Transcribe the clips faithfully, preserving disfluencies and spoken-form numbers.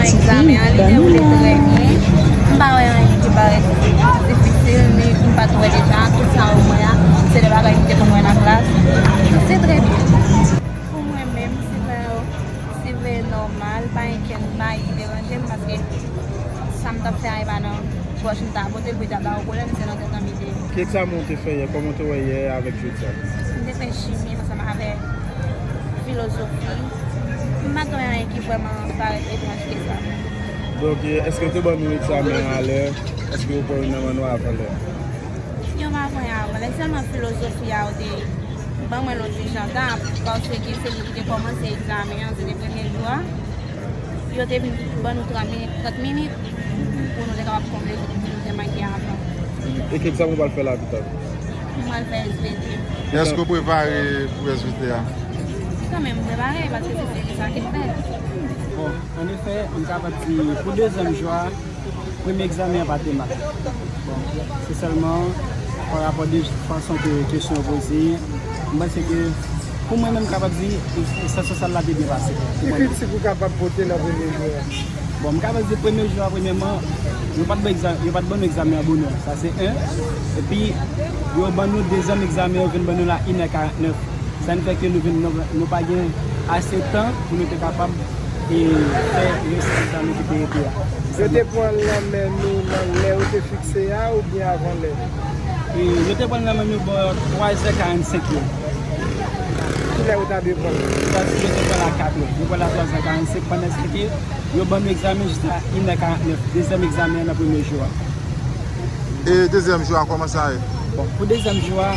Egzamen an, li dewoule trè byen. M pa wè anyen ki parèt difisil, ni m pa t wè deja. Tout sa yo m wè a, se de bagay m te konn wè nan klas. Se trè byen. Pou mwen menm, si vre, si vre nòmal, pa gen kenn bagay ki deranje m, paske sa m t ap fè a, e pa nan pòch m ta pote l pou l ta ba yo pwoblèm, se nan tèt an m li te ye. Ki egzamen w te fè yè? Kòman w te wè yè avèk jodi a? M te fè chimi ansanm avèk filozofi. M pa t wè anyen ki vrèman parèt etranj ke sa. Donk, èske yo te ban nou egzamen an alè? Èske yo pran youn nan men nou avan lè? Yo pa pran avan lè, sèlman filozofi a, yo te ban mwen l yon ti jan ta, paske se li ki te kòmanse egzamen an, se te premye jou a. Yo te vin ban nou trant minit, trant minit pou nou te kapab konplete, pou nou te manke avan. E ki egzamen w pral fè la pita? M pral fè S V T. Èske w prepare pou S V T a? Kanmenm, m prepare, paske se seri sa ki fèt. Bon, an efè, m kapab di, pou dezyèm jou a, premye egzamen an pa te mal. Bon, se sèlman pa rapò de fason ke kesyon yo poze, m panse ke pou mwen menm, m kapab di, sesyon sa la te byen pase pou mwen menm. Ki kritik ou kapab pote nan premye jou a? Bon, m kapab di premye jou a, premyèman, yo pa t ban egza-, yo pa t ban nou egzamen an bonè. Sa se en. Epi, yo ban nou dezyèm egzamen, yo vin ban nou la inè karantnèf. Sa vin fè ke nou vin, nou, nou pa gen ase tan pou nou te kapab, e, fè rès egzamen ki te rete a. Yo te pran l nan men nou nan lè yo te fikse a oubyen avan lè? E, yo te pran l nan men nou bò twazè karannsenk yo. Kilè yo ta dwe pran l? Yo ta sipoze pran l a katrè. Yo pran l a twazè karannsenk pandan se ke yo ban nou egzamen jis a inè karantnèf, dezyèm egzamen an nan premye jou a. E dezyèm jou a, kòman sa ye? Bon, pou dezyèm jou a,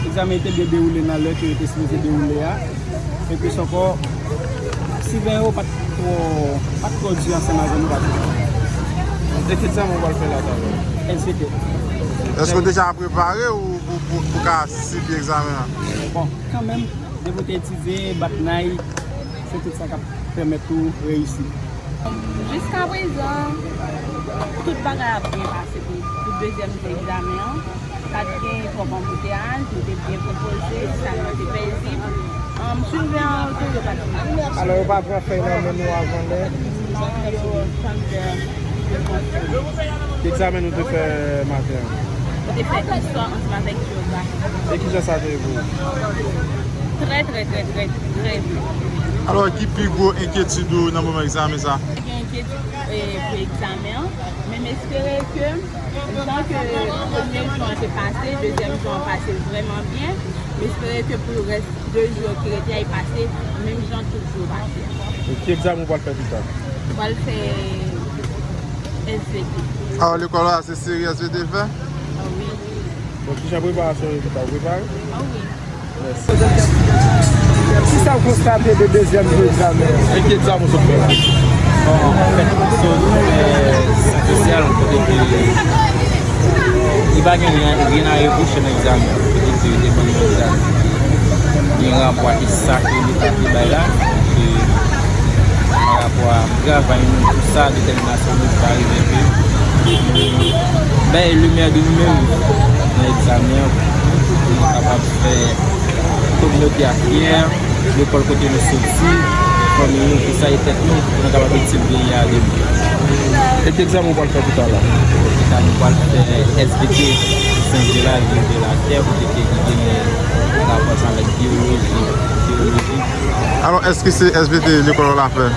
egzamen te byen dewoule nan lè ke yo te sipoze dewoule a. E plis ankò, siveye yo pa t twò, pa t twò di ansanm avè nou, pa twò. E ki egzamen w pral fè la talè? S V T. Èske w deja prepare ou pou, pou, pou ka sibli egzamen an? Bon, kanmenm, depi w te etidye, bat nay, se tout sa k ap pèmèt ou reyisi. Jiskaprezan, tout bagay ap byen pase pou, pou dezyèm jou egzamen an. Pa t gen twòp anbouteyaj, nou te byen konpoze, sal lan te pezib. Ann, siveye yo tou, yo pa t mal. Alò, yo pa pran fèy nan men nou avan lè? Non, yo tann lè yo pran fèy. Ki egzamen nou te fè maten an? Nou te fè istwa ansanm avèk jewografi. E kijan sa te ye pou ou? Trè, trè, trè, trè, trè byen. Alò, ki pi gwo enkyetid ou nan moman egzamen sa? Gen enkyetid, e, pou egzamen an, men m espere ke, jan ke premye jou an te pase, dezyèm jou an pase vrèman byen, m espere ke pou rès de jou yo ki rete a, y pase menm jan tout jou pase. E ki egzamen ou pral fè pita? M pral fè S V T. Alò, lekòl la, se seri S V T fè? Ah wi. Bon, kijan preparasyon yo pita? Ou prepare? Ah wi. Mèsi. Kisa w konstate de dezyèm jou egzamen an? E ki egzamen w sot fè la? Bon, anfèt, m sot fè syans sosyal, kote ke li pa gen ryen, ryen a repwoche nan egzamen an. Kote ke yo te ban nou egzamen ki gen rapò ak sa ke Leta te bay la, ke pa rapò a travay nou, tout sa, detèminasyon nou, ki ta rive ke nou bay le meilleur de nous-mêmes nan egzamen an, pou nou kapab fè kominote a fyè, lekòl kote nou soti, fanmi nou, tout sa, e tèt nou, pou nou kapab retire peyi a demen. E ki egzamen ou pral fè pita la? Pita nou pral fè S V T, Sciences de la Vie et de la Terre, kote ke li genyen rapò ansanm avèk biyoloji, biyoloji. Alò, èske se S V T lekòl w la fè?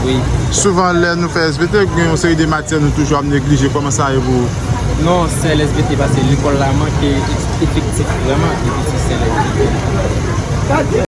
Wi. Souvan, lè nou fè S V T, gen yon seri de matyè nou toujou ap neglije. Kòman sa ye pou ou? Non, sèl S V T, paske lekòl la manke efektif, vrèman, epi se sèl S V T.